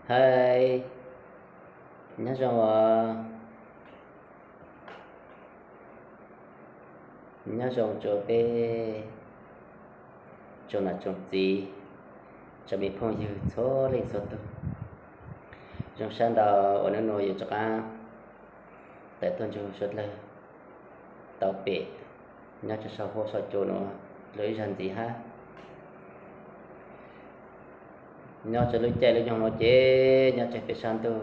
Hais, nyob zoo os, nyob zoo rua peb tsoom nam tsoom txiv, tsoom me phooj ywg txhua leej txhua tug. Zoo sab ntau uas nub nua yus rov qaab tawm tuaj ntsib suav dlawg tau pem nyob rua sau huab sau cua nuav lug ib zag ntxiv hab. Nyob rua lub caij lub nyoog nuav ces nyob rua peb sab ntug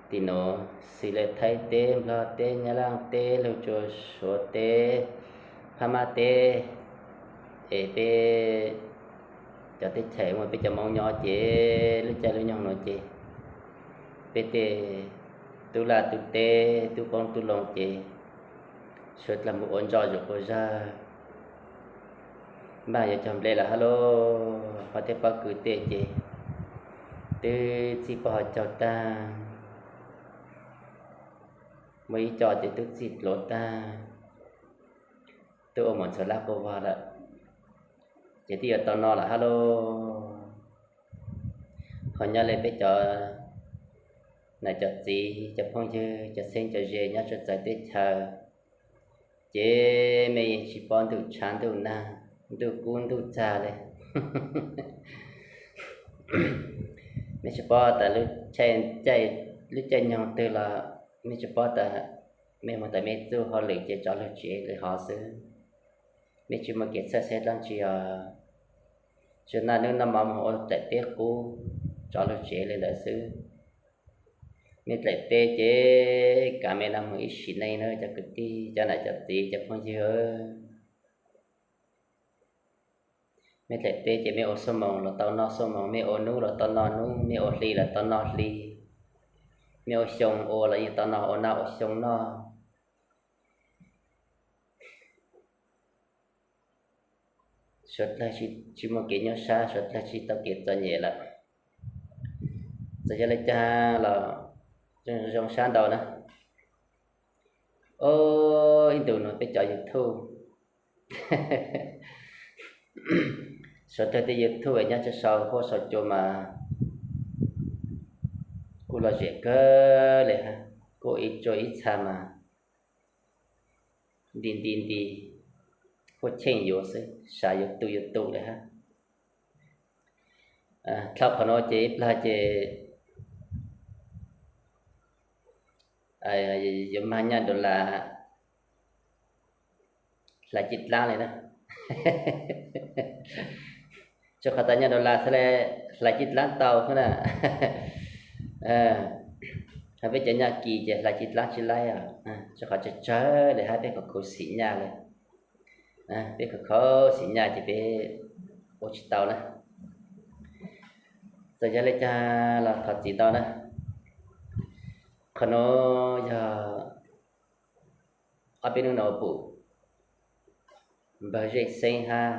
tim nuav, xws le Thaib teb, Nplog teb, Nyab Laaj teb, lug rua Suav teb, Phab Mab teb, es peb cov teb chaws muaj peb cov Moob nyob ces lub caij lub nyoog nuav ces peb tej tub laj tub teb, tub qoob tub loo ces suav dlawg moog ua ntsuj zuj quas zag, npaaj yuav cog nplej lawm hab lauj, ho tej pob kws tej ces twb txij pob ho caug taag, muaj ib co ces twb txij dluav taag, twb ua mum ntxhuav lab quas vog lawm, ces twb yuav tau noj lawm hab lauj. Ho nyob le peb cov nam cov txiv, cov phooj ywg, cov txheeb cov ze nyob rua txawv teb chaws, ces mej yeej tsis paub ntuj tshav ntuj nag, ntuj kub ntuj txag le. Mej tsis paub tas lub caij nyoog twg los mej tsis paub tas mej moog tas mej txuj hauj lwm ces tsov lug tsev lwm hov xwb. Mej tsis muaj kev txhawj xeeb dlaab tsi os. Tsuas naj nub noj mov moog ua dlaim teb qub, tsov lug tsev le ntawd xwb. Mej dlaim teb ces kav mej naj moog ib sim neej na cov kwv tij, cov nam cov txiv, cov phooj ywg. Mej dlaim teb ces mej ua xuab moos los tau noj xuab moos, mej ua nub los tau noj nub, mej ua hli los tau noj hli, mej ua xyoo ua los yeej tau noj, ua nag ua xyoo noj. Suav dlawg tsis muaj kev nyuaj sab, suav dlawg tsis tau kev txom nyem lawm. Txawm yog le caag los zoo sab ntau na. Ib ntus nuav peb cov YouTube, suav dlawg tej YouTube nyob rua sau huab sau cua mas kuj lom zem kawg le hab, kuj ib txha ib txha mas nti nti nti, kuj cheej yuav xwb, sav yuav tu yuav tu le hab. Dlhau qhov nuav ces ib plag ces yuav mag nyaj dollar hlais ci dlaab le na. Tsuas qhov tas nyaj dollar xwb le, hlais ci dlaab tau xwb na. Ho peb cov nyaj kis ces hlais ci dlaab tsi laib, tsuas qhov tsawg tsawg le hab, peb khuv khuv xim nyaj le. Peb khuv khuv xim nyaj ces peb ua tsis tau na. Txawm yog le caag los thov txim ntau na. Qhov nuav yog ob peb nub nuav pum npawg Zeej Xeeb hab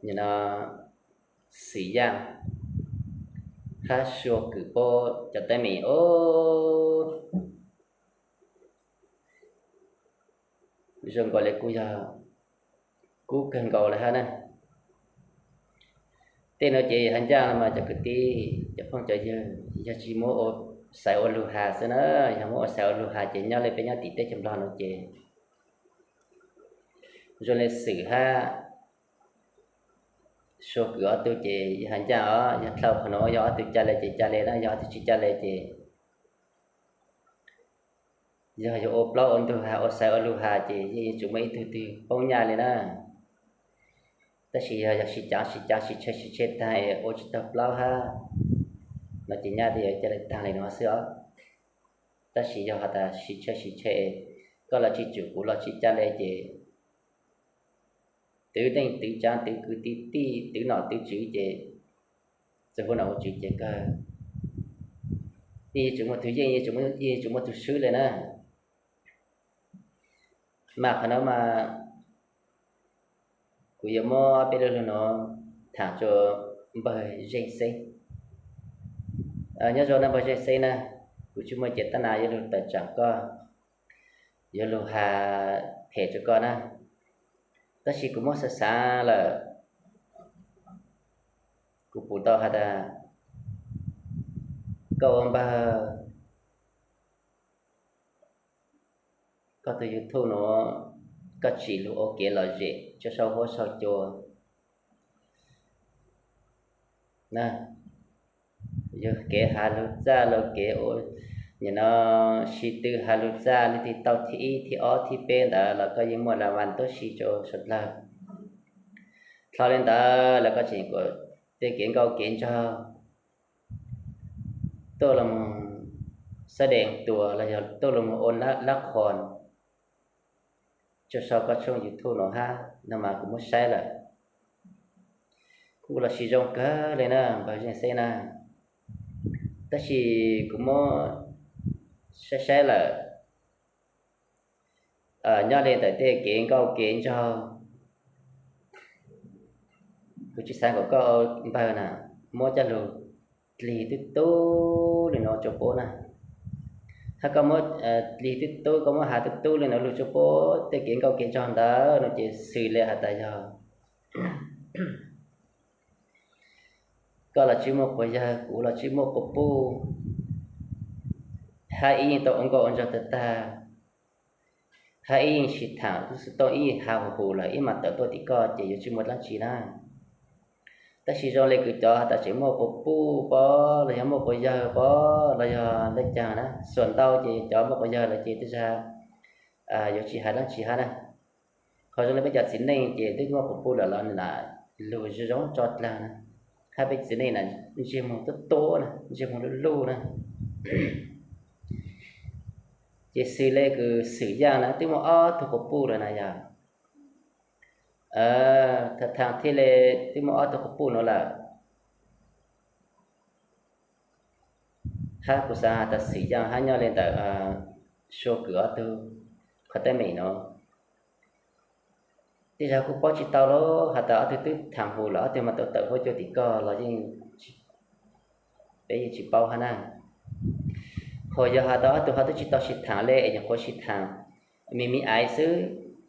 Xwm Yaaj hab Sua Kwm Pab cov teeb meem os, zoo nkaus le kuj yog kub kawg nkaus le hab na. Tej nuav ces has ncaaj los mas cov kwv tij cov phooj cov ywg, yog tsis muab ua xaiv ua lug has xwb na, yog muab ua xaiv ua lug has ces nyob le peb nyob tim teb chaws Nplog nuav ces zoo le Xwm hab Sua Kwm ob tug ces yog has ncaaj os, yog dlhau qhov nuav yog ob tug ca le ces ca le na, yog ob tug tsis ca le ces yog yuav ua plaub ua ntug has ua xaiv ua lug has ces yeej yuav tsum muaj ib tug twg poob nyaj le na. Tab sis yog, yog sib caav sib caav sib tshem sib tshem taag es ua tsis taug plaub hab no ces nyaj twb yuav ca le taag le nuav xwb os. Tab sis yog has tas sib tshem sib tshem, koj los tsis tsum kuv los tsis ca le ces twv neej twv tsaav twv kwv twv tij twv nom twv tswv ces txawm hu nom hu tswv ces kawg yeej yuav tsum muaj tug yeej, yeej yuav tsum muaj tug swb le na. Mas qhov nuav mas kuv yuav muab peb lo lug nuav thaam rua npawg Zeej Xeeb. Nyob zoo na npawg Zeej Xeeb na, kuv tsis muaj cev tab nas yuav lug tawm tsaam koj, yuav lug has phem rua koj na. Tab sis kuv muab xaav xaav lawm, Kuv pum tau has tas, koj ua npawg, koj tus YouTube no koj tsim lug ua kev lom zem rua sau huab sau cua na. Yog kev has lug txaj lug kev ua, nim no sib tw has lug txaj lug thib tau thib ib thib ob thib peb ntawd los koj yeej muaj las vas tuab si rua suav dlawg. Dlhau le ntawd los koj tseem kuas tej kev nkauj kev nraug tuaj los mus xab dees tuas los yog tuaj los mus ua lab qhos rua sau koj tshooj YouTube no hab no mas kuv muab saib lawm. Kuj los sis zoo kawg le na npawg Zeej Xeb na. Tab sis kuv muab saib saib lawm, nyob le ntawm tej kev nkauj kev nraug, kuv tsis xav kom koj npawg na muab coj lug dlig tub tub le no rua puab na. Hab koj muab dlig tub tub, koj muab has tub tub le no lug rua puab tej kev nkauj kev nraug ntawd no ces xws le has tas yog koj los tsis muaj quas yawg, kuv los tsis muaj quas puj, hab ib yeej tau ua nkauj ua nraug tag tag, hab ib yeej sib thaam lub xov tooj ib has hum hum lawm ib mam tawm tuaj tim koj ces yuav tsis muaj dlaab tsi na. Tab sis zoo le kws cov has tas tseem muaj quas puj pob los yog muaj quas yawg pob los yog le caag na, xuam ntau ces cov muaj quas yawg lawm ces tej zag yuav tsis has dlaab tsi hab na. Qhov zoo le peb cov txiv neej ces twb muaj quas puj lawm los lug zoo zoo tso dlaag na, hab peb txiv neej na ntsej muag tuab tuab na, ntsej muag luj luj na. Ces xws le kws Xwm Yaaj na twb muaj ob tug quas puj lawm na yog, thaam thiaj le twb muaj ob tug quas puj no lawm. Hab kuv xaav has tas Xwm Yaaj hab nyob le ntawm Sua Kws ob tug qhov teeb meem no, tej zag kuj paub tsis tau lawm, has tas ob tug twb thaam hum lawm ob tug mas tau tawm huab cua tim koj los yeej, peb yeej tsis paub hab na. Ho yog has tas ob tug ho twb tsis tau sib thaam le es nyuam qhuav sib thaam me me aiv xwb,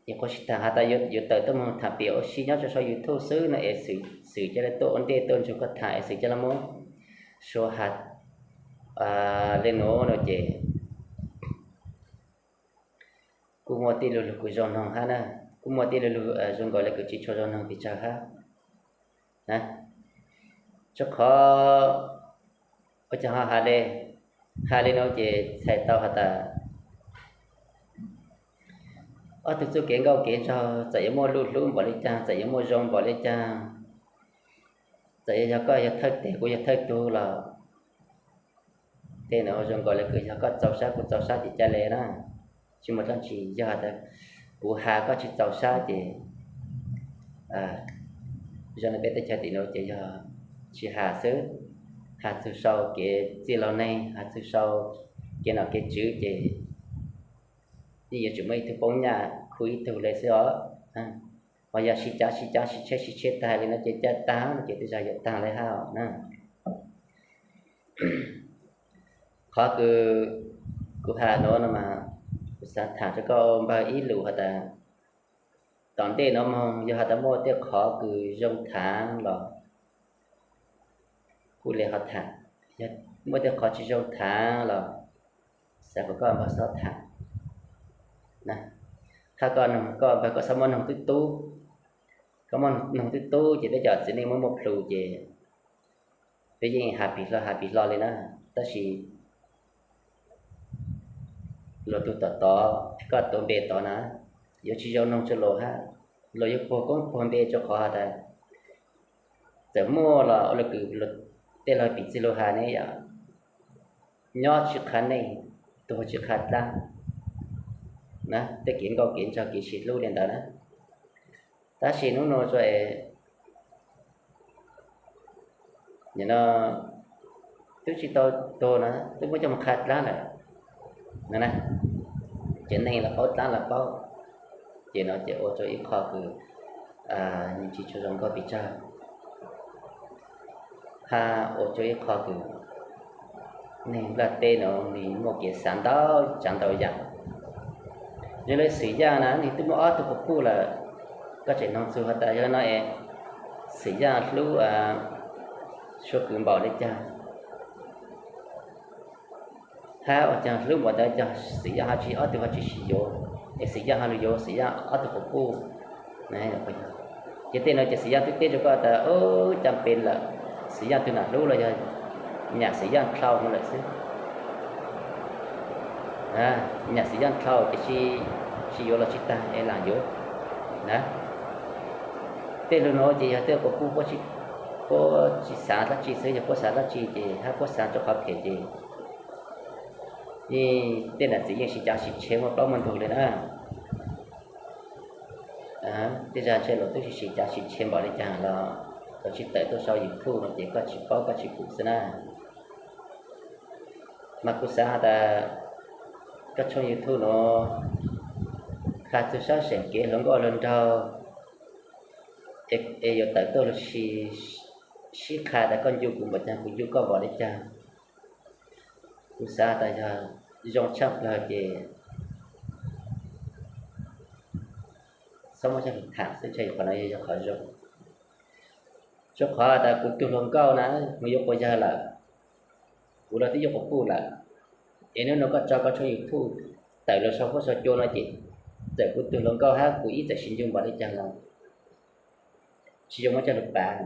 nyuam qhuav sib thaam has tas yuav tawm tuaj moog thaam piam ua si nyob rua sau YouTube xwb no es Xwm ca le tuaj ua ntej tuaj nrug koj thaam es Xwm ca le muab Sua has le nuav no ces kuj muaj tej lu lug kws zoo noog hab na, kuj muaj tej lu lug zoo nkaus le kws tsis tshua zoo noog pes tsawg hab. Rua qhov ua caag ho has le, has le nuav ces txhais tau has tas ob tug txuj kev nkauj kev nraug txawm yuav muaj luj hlub npaum le caag, txawm yuav muaj zoo npaum le caag, txawm yog koj yog thawj teg kuv yog thawj tug los tej nuav zoo nkaus le kws yog koj txaus sab kuv txaus sab ces ca le na, tsis muaj dlaab tsi. Yog has tas kuv has koj tsis txaus sab ces zoo le peb teb chaws tim nuav ces yog tsis has xwb, has txug sau kev txij laug neeg, has txug sau kev nom kev tswv ces yeej yuav tsum muaj ib tug poob nyaj khu ib tug le xwb os. Ho yog sib cav sib cav sib tshiab sib tshiab taag le no ces ca taag no ces tej zag yuav taag le hab os na. Qhov kws kuv has nuav no mas kuv xaav thaam rua koj npawg ib lus has tas tom ntej nuav moog yog has tas muaj tej qhov kws zoo thaav los kuj le ho thaam, yog muaj tej qhov tsis zoo thaav los xaav kom koj npawg xob thaam. Hab koj npawg koj xob muab noog twb tub, koj muab noog twb tub ces peb cov txiv neej muab muaj plhus ces peb yeej has plig hlo has plig hlo le na. Tab sis luag tug tom tod, koj tuav npe tod na, yuav tsis zoo noog rua luag hab, luag yuav puag koob puag npe rua qhov has tas txawm muaj los ua le kws tej laug piv txwv lug has ne yom, nyob tsis qha neej, tuag tsis qha dlaab na, tej kev nkauj kev nraug kev sib hlub le ntawd na. Tab sis hnub nuav tsuas no twb tsis tau tuag na, twb muab coj moog qha dlaab lawm na. Ces neeg los paub dlaab los paub, ces no ces ua rua ib qho kws nws tsis tshua zoo nkauj pes tsawg, hab ua rua ib qho kws neeg nplaj teb no nws muaj kev xaav ntau tsaav ntau yaam. Yog le Xwm Yaaj na nws twb muaj ob tug quas puj lawm, koj tseem noog txug has tas yog le no es Xwm Yaaj hlub suab kwv npaum li cas, hab ua caag hlub npaum ntawd, cov Xim Yaj ho tsis, ob tug ho tsis sib yuav, es Xim Yaj ho lug yuav Xim Yaj ob tug quas puj. Ces tej no ces Xim Yaj twb teb rua koj tas, ub, caj npe lawm, Xim Yaj tug nam hlub los yog nyam Xim Yaj dlhau lawm xwb. Nyam Xim Yaj dlhau ces tsis yuav los tsis tag es lam yuav na. Tej lug nuav ces yog tej quas puj puab tsis xaav dlaab tsi xwb, yog puab xaav dlaab tsi ces hab puab xaav rua qhov phem ces yeej tej nam txiv yeej sib cav sib tshev muaj plaub muaj ntug li na. Tej zag ntshe luag twb sib cav sib tshev npaum li cas los tsis tawm tuaj sau YouTube no ces koj tsis paub koj tsis pum xwb na. Mas kuv xaav has tas koj tshooj YouTube nuav has txug sab seem kev hluas nkauj hluas nraug es yuav tawm tuaj lug sib qha tas koj ncu kuv npaum caag kuv ncu koj npaum li caag. Kuv xaav tas yog zoo tshaj plawg ces txhob muab coj lug tham xwb, ntshe qhov no yog qhov zoo. Rua qhov tas kuv tug hluas nkauj na, kuv yuav quas yawg lawm, kuv los twb yuav quas puj lawm, es nub nua koj tso koj tshooj YouTube tawm lug sau huab sau cua no ces txawm kuv tug hluas nkauj hab kuv ib txawm sib ncu npaum li caag los tsis zoo muab coj lug pav.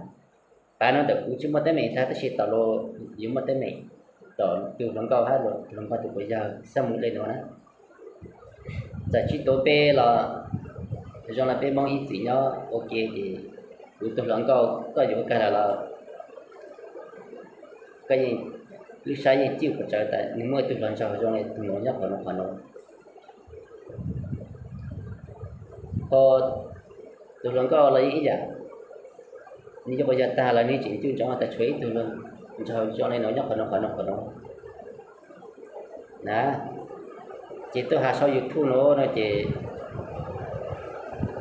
Pav no ntawm kuv tsis muaj teeb meem tag, tab sis tom luag yuav muaj teeb meem, tom tug hluas nkauj hab hluas nkauj tug quas yawg xab mus le nuav na. Txawm tsis tuav npe los zoo le peb Moob ib txwm nyob ua ke ces kuv tug hluas nkauj koj yuav kag lawm los koj yeej, lub sab yeej cim pov tsawv tas nwg muaj ib tug hluas nraug zoo le tug nuav nyob qhov nuav qhov nuav. Ho tug hluas nkauj los yeej ib yam, nwg yuav quas yawg tag los nwg tseem ncu ntsoov tas tshuav ib tug hluas nraug zoo le nuav nyob qhov nuav qhov nuav qhov nuav na. Ces tuaj has sau YouTube nuav no ces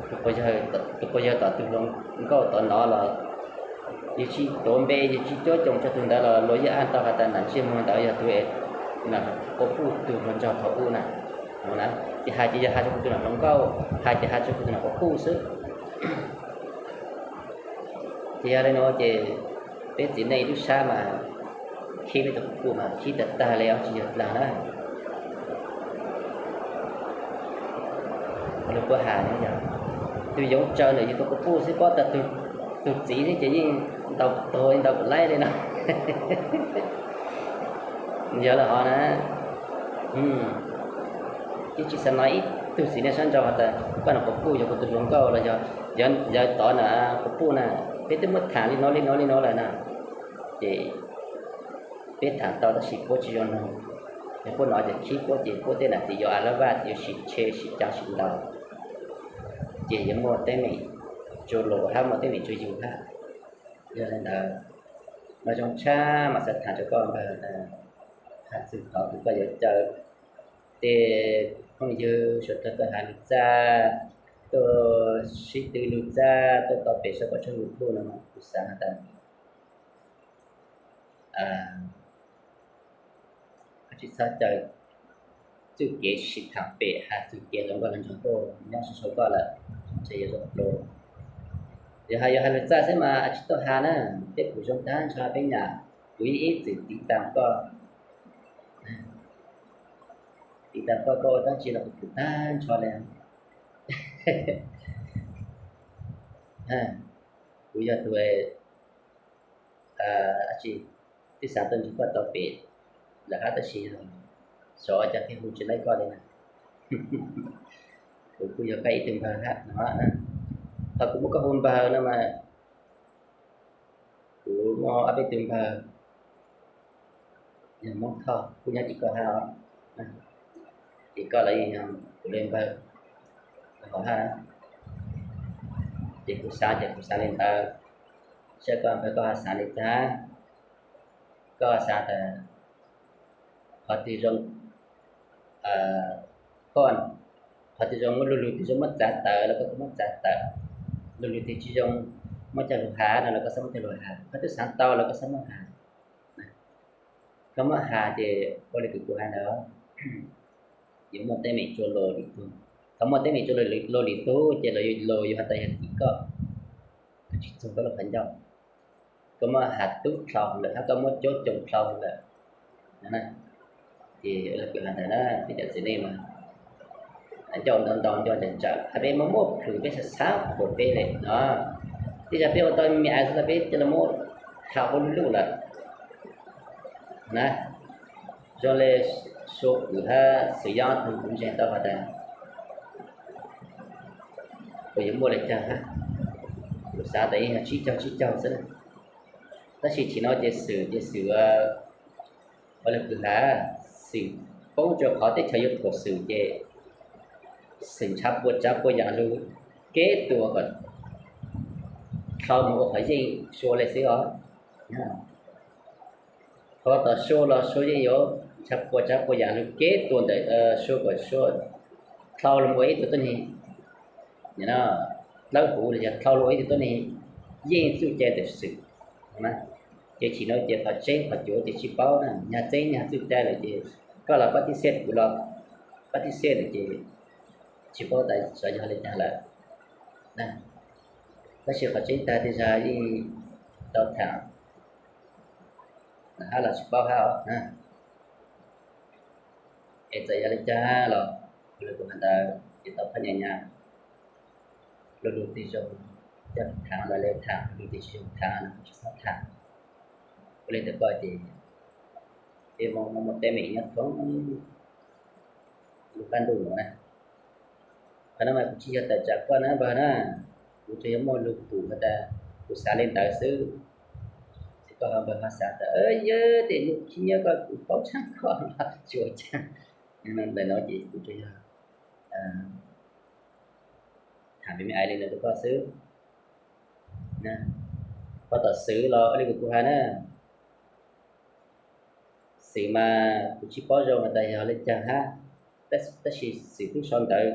tus quas yawg tom tug hluas nkauj tod nov los yus tsis tuav npe yus tsis cuab coos rua tug ntawd los luag yeej has tau has tas nam ntsej muag ntawd yog tug quas puj tug hluas nraug thaum ub na. Ces has ces yog has rua kuv tug nam hluas nkauj, has ces has rua kuv tug nam quas puj xwb. Ces yog le nuav ces peb txiv neej lub sab mas khib peb tug quas puj mas khib tag tag le, tsis yog dlaag na. Lug puab has yog tug yoov tsawv ntawm yus tug quas puj xwb, paub tas tug txiv xwb ces yeej ntaus tuag ntaus laib le no. Yog le hov na, yeej tsis xav no ib tug txiv neej sab nraud has tas koj nam quas puj yog kuv tug hluas nkauj los yog tod nam quas puj na. Peb twb muab tham li no li no li no lawm na, ces peb tham tau tab sis puab tsis zoo noog, yog puab nov ces khib puab ces puab tej nam txiv yuav a la vaj yuav sim tshe sim cav sim ntaus, ces yuav muaj teeb meem rua luag hab muaj teeb meem rua yus hab. Yog le ntawd mas zoo tshaj mas xav tham rua koj npawg, has txug qhov kws koj yuav caw tej phooj ywg suav dlawg tuaj has lug txaj, tuaj sib tw lug txaj, tuaj tau pem saum koj tshooj YouTube no mas kuv xav has tas koj tsis txhob caw txuj kev sib tham pem, has txuj kev hluas nkauj hluas nraug tuaj nyob sau sau koj lawm, ntshe yuav zoo dlua. Yog has yuav has lug txaj xwb mas tsis tuaj has na, peb pum zoo tag nrho peb nyam, kuv yeej ib txwm tiv tas koj, tiv tas koj, koj ua dlaab tsi los kuv pum tag nrho le. Kuv yog tus tsi, twb xaav tuaj ntsib koj tau pem lawm hab tab sis xyov ua cas pheej hu tsis laib koj li na. Kuv kuj yog koj ib tug npawg hab no, qhov kuv muab koj hu npawg no mas kuv muaj ob peb tug npawg yog Moob Thoj kuj nyob tim koj hab os, tim koj los yeej yog kuv le npawg hov hab. Ces kuv xaav ces kuv xaav li ntawd, saib koj npawg koj ho xaav li cas, koj xaav tas qhov twg zoo, koj, qhov twg zoo muaj lug lug twg zoo muab txav tawm los koj kuj muab txav tawm, lug lug twg tsis zoo muab coj lug has no los koj xaav muab coj lug has, koj twb xaav tau los koj xaav muab has. Koj muab has ces ua li kws kuv has ntawd, yuav muaj teeb meem rua luag lwm tug. Thaum muaj teeb meem rua luag lwm tug ces luag yuav has tas yog tim koj, tsis txug koj lub qhov ncauj. koj muab has tub dlhau lawm hab koj muab cuab coo dlhau lawm. Ces ua li kuv has ntawd na, peb cov txiv neej mas coj ntau ntau nco ntsawm ntsawm, hab peb muab muab plhws peb xav xav qhuas peb li no. Tej zaum peb ua tau me ais xwb los peb coj los muab tha ua luj luj lawm na. Zoo li Suav kwv hab Xwm Yob tug kuv ntseeg tau has tas puas yuav muaj li cas hab, kuv xav tas yeej yog tsib caug tsib caug xwb. Tab sis chim no ces Xwm ces Xwm ua li kuv has, Xwm poob rua qhov teb chaws yuav thuam Xwm ces Xwm ntshaw puas tsav puas yaam lug kev tua kom dlhau moog ua qhov yeej Suav le xwb os. Qhov tom Suav los Suav yeej yuav ntshaw puas tsav puas yaam lug kev tua ntawm Suav kom Suav dlhau lug ua ib tug tuab neeg dlawb huv los yog dlhau lug ua ib tug tuab neeg yeej txuj cai ntawm Xwm. Ces chim no ces qhov tseeb qhov cuav ces tsis paub na, nyag tseeb nyag txuj cai lawm ces koj los pab tib xej, kuv los pab tib xej lawm ces tsis paub tas xyov yog li cas lawm. Tab sis qhov tseeb tag tej zag yeej tau tham hab los tsis paub hab os. Es txawm yog li cas los ua li kuv has ntawd ces tau phaj nyas nyas, lug lug twg zoo coj tham los le tham, lug lug twg tsis zoo tham los tsis txhob tham. Ua li ntawd koj ces peb Moob muaj teeb meem nyob thoob lub qab ntuj no na. Qhov no mas kuv tsis yog tawm tsam koj na npawg na, kuv tsuas yog muaj lug pum has tas kuv xav li ntawd xwb. Ces koj ho npawg ho xav tas yog tej lug khib nyiab koj kuv paub tshaj koj los tsis ua cas. Ntawm no ces kuv tsuas yog tham me me ais li ntawd rau koj xwb. Pab tom Xwm los ua li kuv has na, Xwm mas kuv tsis paub zoo has tas yog li cas hab, tab sis Xwm tub sau ntawv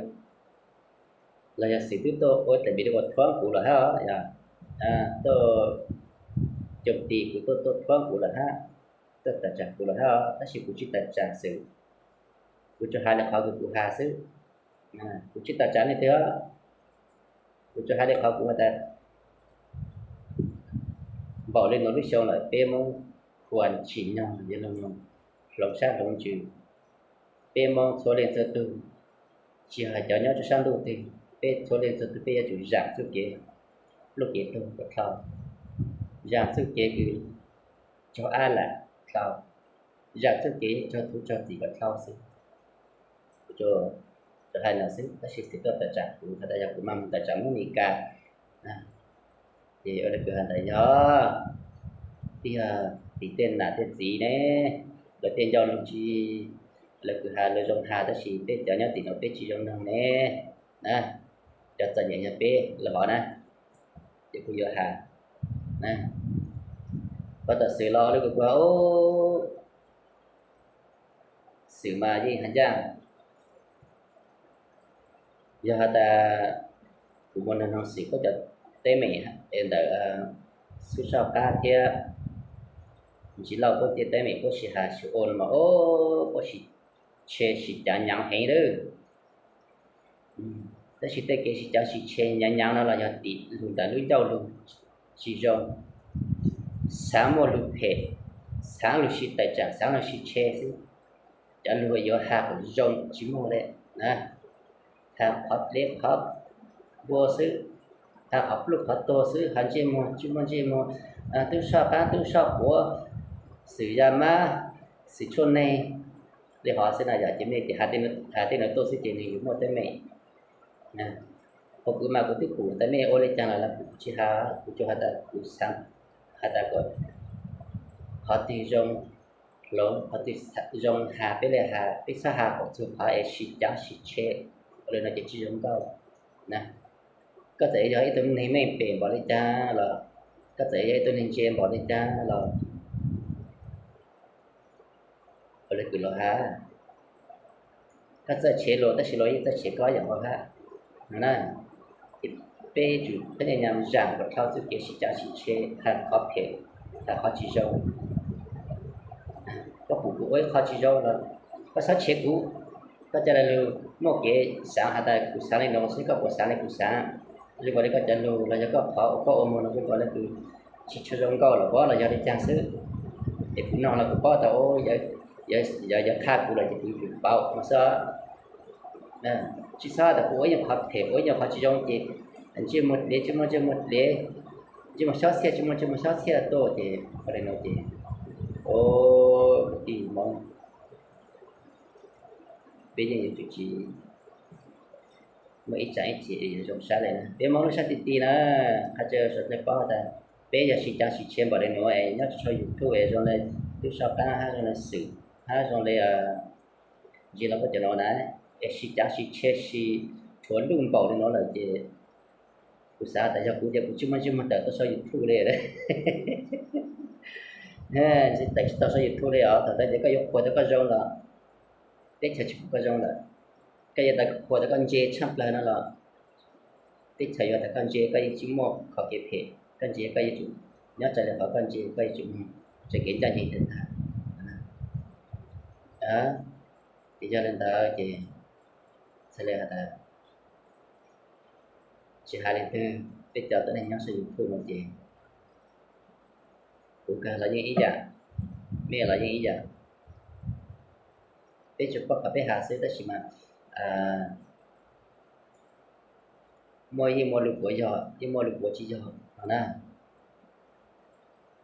los yog Xwm twb tuaj ua ib daim video thuab kuv lawm hab, tuaj coo tis kuv, tuaj thuab kuv lawm hab, tuaj tawm tsam kuv lawm hab, tab sis kuv tsis tawm tsam Xwm. Kuv tsuas has li qhov kuv has xwb. Kuv tsis tawm tsam leej twg, kuv tsuas has li qhov kuv has tas npaum li no lub xyoo lawm peb Moob khuam tsim nyog yog lug hloov sab hloov ntsws. Peb Moob txhua leej txhua tug, tsis hais cov nyob rua sab ntuj twg, peb txhua leej txhua tug peb yuav tsum zaam txuj kev, lub kev tuag kom dlhau, zaam txuj kev kws raug ab lam dlhau, zaam txuj kev raug tub raug txim kom dlhau xwb. Kuv tsuas hais no xwb, tab sis Xwm tuaj tawm tsam kuv has tas yog kuv mas moog tawm tsam Moob Mes Kas. Ces ua li kuv has ntawd yog twb yog tim tej nam tej txiv ne, lawv tej ncauj lug tsis, lawv kws has lawv zoo has tab sis peb cov nyob tim no peb tsis zoo noog ne. Cov txom nyem yog peb los hov na, ces kuv yuav has. Pab tom Xwm los ua li kuv has, Xwm mas yeej has ncaaj. Yog has tas kuv muaj noog noog Xwm koj cov teeb meem ntawm xub soj qab thiab Ntsis Lauj puab tej teeb meem puab sib has sib ua no mas puab sib tshe sib cav nyaav heev lawm. Tab sis tej kev sib cav sib tshe nyaav nyaav no los yog tim lug ntawm lub ncauj lug tsis zoo, xaav muaj lug phem, xaav lug sib tawm tsaam, xaav lug sib tshe xwb. Cov lug yuav has kom zoo tsis muaj le, has qhov dleb qhov npua xwb, has qhov pluj qhov tuag xwb, has ntsej muag tsis muaj ntsej muag, tub soj qaab tub soj quav, xwm yaj mab, xwm tshuaj neeg li hov xwb na yom. Ces mej ces has tej no tuaj xwb ces nwg yuav muaj teeb meem. Qhov kuv mas kuv twb pum tas mej ua le caag los kuv tsis has, kuv tsuas has tas kuv has tas kom qhov twg zoo hloov, qhov twg zoo has peb le has, peb txhob has kom txug qhov es sib cav sib tshe, ua le no ces tsis zoo nkauj na. Koj txawm yog ib tug neeg meej pem npaum le caag los, koj txawm yog ib tug neeg ntse npaum le caag los, ua le kws luag has, koj txawj tshev luag tab sis luag yeej txawj tshev koj yam nkaus hab no na. Ces peb yuav tsum peb nyam zaam kom dlhau txuj kev sib cav sib tshe, has qhov phem, has qhov tsis zoo. Koj pum kuv ua ib qho tsis zoo los koj txhob tshev kuv, koj ca le lug muaj kev xaav has tas kuv xaav le no xwb, koj puas xaav le kuv xaav? Zoo nkaus le koj cov lug los yog koj qhov koj ua moog no zoo nkaus le kws tsis tshua zoo nkauj los pob los yog li cas xwb. Ces kuv nug los kuv paub tau, yog, yog qha kuv lawm ces kuv yuav tsum paub no xwb. Tsis txhob tas kuv ua ib nyuag qhov phem, ua ib nyuag qhov tsis zoo ces ntsej muag dlev, ntsej muag, ntsej muag dlev, ntsej muag xyob txhiaj, ntsej muag, ntsej muag xyob txhiaj tuaj ces, ua li no ces, o, kwv tij Hmoob, peb yeej yuav tsum tsis muaj ib tsam ib chim zoo sab li na. Peb Hmoob lub sab ti ti na, qhov tseem suav dlawg paub tas peb yog sib cav sib tshev npaum li no es nyob tsis tshua YouTube es zoo li tub Soj Qaab hab zoo li Xwm hab zoo li Ntsis Lauj, koj cov no na, es sib cav sib tshev sib tshuav luj npaum li no lawm ces kuv xav tas yog kuv ces kuv tsis muaj ntsej muag tawm tuaj sau YouTube li. Tawm tsis tau sau YouTube li os. Thaum ntawd ces koj yuav qhuas tas koj zoo los teb chaws tsis pum koj zoo lawm. Koj yuav tas qhuas tas koj ntse tshaj plawg no los teb chaws yuav tas koj ntse, koj yeej tsis muaj qhov kev phem, koj ntse koj yuav tsum nyob raws li qhov koj ntse, koj yuav tsum muaj tseem kev ncaj ncees tag tag. Ces yog li ntawd ces txhaj le has tas tsis hais leej twg, peb cov tuab neeg nyob saum YouTube no ces kuv kawg los yeej ib yam, mej los yeej ib yam. Peb tsuas paub qhov peb has xwb tab sis mas muaj yeej muaj lus puav yog, yeej muaj lus puav tsis yog no na.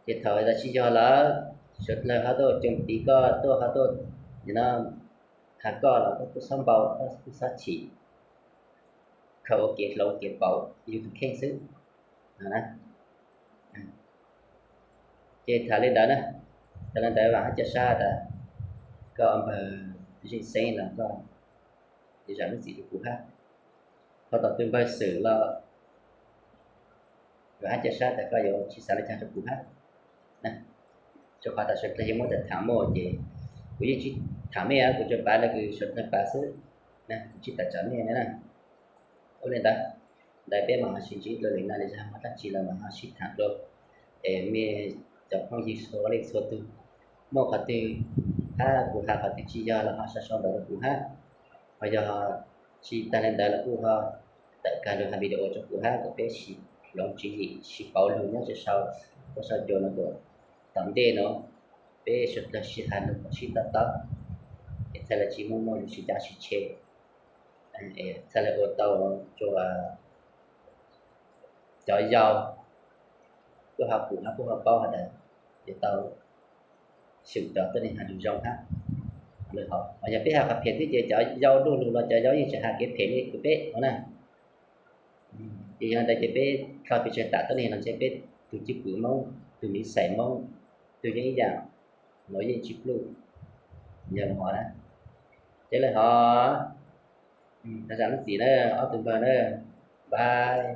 Ces thaum tsis yog lawm, suav dlawg ho tuaj coom tiv koj, tuaj ho tuaj no has koj los koj kuj txhob npau, koj kuj txhob chim, khaws ua kev hloov kev pauv yus tus kheej xwb no na. Ces tham li ntawd na, tham li ntawd vam hab ca sab tas koj npawg Zeej Xeeb los koj zam lub txim rau kuv hab. Ho tom tus npawg Xwm los vam hab ca sab tas koj yuav tsis xav li cas rau kuv hab. Rau qhov tas suav dlawg yeej muab tham muaj ces kuv yeej tsis tham mej, kuv tsuas pav li kws suav dlawg pav xwb, kuv tsis tawm tsam mej na. Ua li ntawd, ntawd peb mam ho sib ntsib dua lwm no, li zag muaj dab tsi los mam ho sib tham dua. Es mej cov phooj ywg txhua leej txhua tug, muaj qhov twg hab kuv has qhov twg tsis yog los ho sau sau ntawv rau kuv hab. Ho yog tsis tag li ntawd los kuj ho tawm kag lug has video rau kuv hab kom peb sib hloov tswv yim sib pauv lug nyob rau sau, sau cua no kom tom ntej no peb suav dlawg sib has lug kom sib tob tob, es txhaj le tsis muaj muaj lug sib cav sib tshev, txhaj le ua tau rua cov yau kuj ho pum hab kuj ho paub has tas yuav tau xyum cov tuab neeg has lug zoo hab. Ho yog peb has qhov phem xwb ces cov yau luj lug los cov yau yeej tsis has kev phem li rau peb no na. Ces yog li ntawd ces peb dlhau pes tsawg tam tuab neeg los ntshe peb tus cwj pwm Moob, tus miv xais Moob, tus yeej ib yam, los yeej tsis pluj. Yog li hov na, ces li hov, tas zam lub txim na, ob tug npawg na, bye.